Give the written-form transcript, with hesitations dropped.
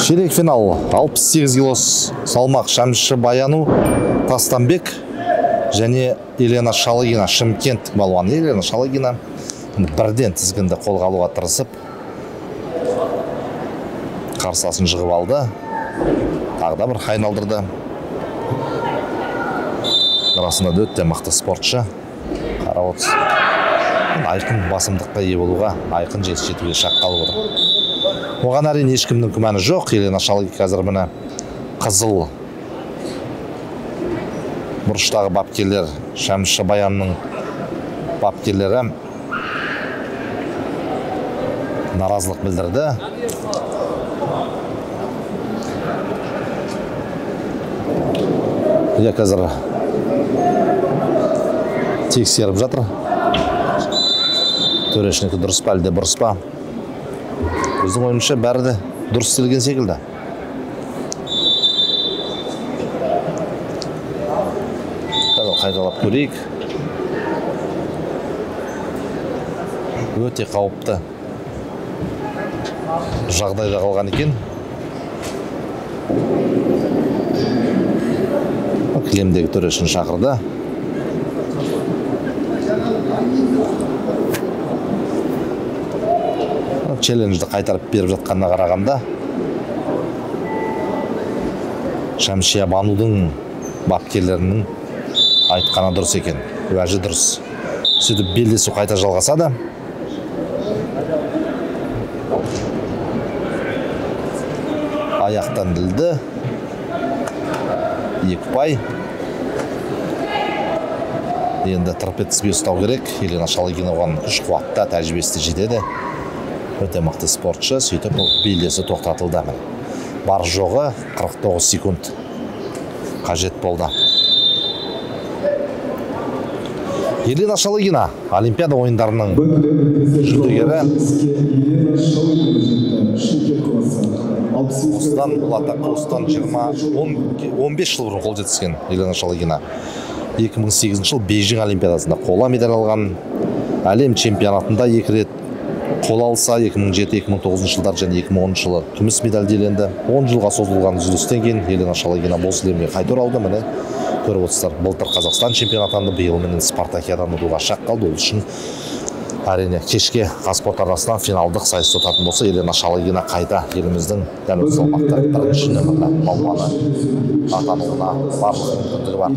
Ширек финал 68 кило салмақ Шәмші Баяну Тастанбек және Елена Шалыгина, шымкенттік балуан. Елена Шалыгина бірден тізгінді қолға алуға тырысып, қарсыласын жығып алды. Тағы да бір айналдырды. Расында да өте мықты спортшы. Қарап отырсыз, айқын басымдыққа ие болуға, айқын жеңіске жетуге шақ қалып отыр. Оған әрине ешкімнің күмәні жоқ. Елена Шалыгина қазір міне қызыл бұрыштағы бапкерлер, Шәмші Баянның бапкерлері наразылық білдірді. Иә, қазір тексеріп жатыр. Төрешінікі дұрыс па, әлде бұрыс па? Біздің ойымызша бәрі де дұрыс істелген секілді. Қазір қайталап көрейік. Өте қауіпті жағдайда қалған екен. Кілемдегі төрешіні шақырды. Челленджді қайтарып беріп жатқанына қарағанда Шәмшия Банудың бапкерлерінің айтқаны дұрыс екен, уәжі дұрыс. Сөйтіп белдесу қайта жалғасады. Аяқтан ділді. Екі пай. Енді тырп еткізбей ұстау керек. Елена Шалыгина оған күш қуатта, тәжірибесі де жетеді. Өте мықты спортшы. Сөйтіп белдесу тоқтатылды. Бар жоғы 49 секунд қажет болды. Елена Шалыгина Олимпиада ойындарының жүлдегері. Осыдан бұл атаққа осыдан 15 жыл бұрын қол жеткізген Елена Шалыгина. 2008 жыл Бейжің Олимпиадасында қола медаль алған, әлем чемпионатында екі рет қол алса, 2007-2009 жылдар және 2010 жылы күміс медаль иеленді. 10 жылға созылған үзілістен кейін Елена Шалыгина боз кілемге қайта оралды. Міне көріп отырсыздар, былтыр Қазақстан чемпионы атанды, биыл міне Спартакиаданы ұтуға шақ қалды. Ол үшін әрине кешке Қазспорт арнасынан финалдық сайыс өтетін болса, Елена Шалыгина қайта еліміздің дәл осы салмақта бірінші нөмірлі балуаны атануына барлық мүмкіндігі бар.